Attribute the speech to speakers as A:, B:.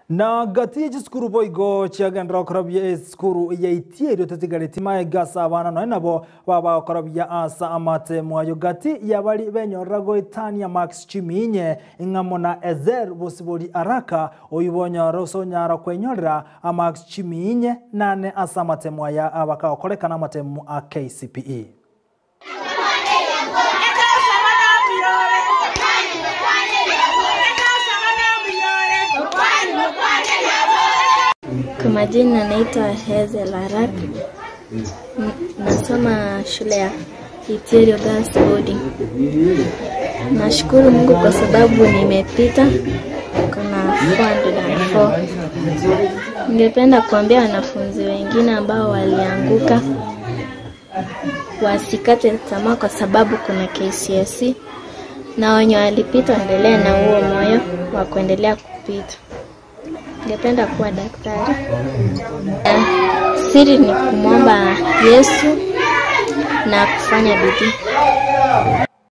A: Na gati chisukuru boigo chiagendera okorobia esukuru ya Itierio tetigareti maegasa abana noe nabo baba okorobia asa amate mwayo gati yabari benyorera goetania Max Chiminye ing'amo na Ezer Bosibori Araka oyibonyora osonyara kwenyorera Max Chiminye nane asa amate mwaya abakaokorekana amatemu a KCPE.
B: Kwa majina naitwa Hazel Araka. Nasoma shule ya Itierio Girls Boarding. Nashukuru Mungu kwa sababu nimepita kuna 404. Ningependa kuambia wanafunzi wengine ambao walianguka wasikate tamaa kwa sababu kuna KCSE, na wenye walipita waendelee na huo moyo wa kuendelea kupita. Ningependa kuwa daktari. Siri ni kumwomba Yesu na kufanya bidii.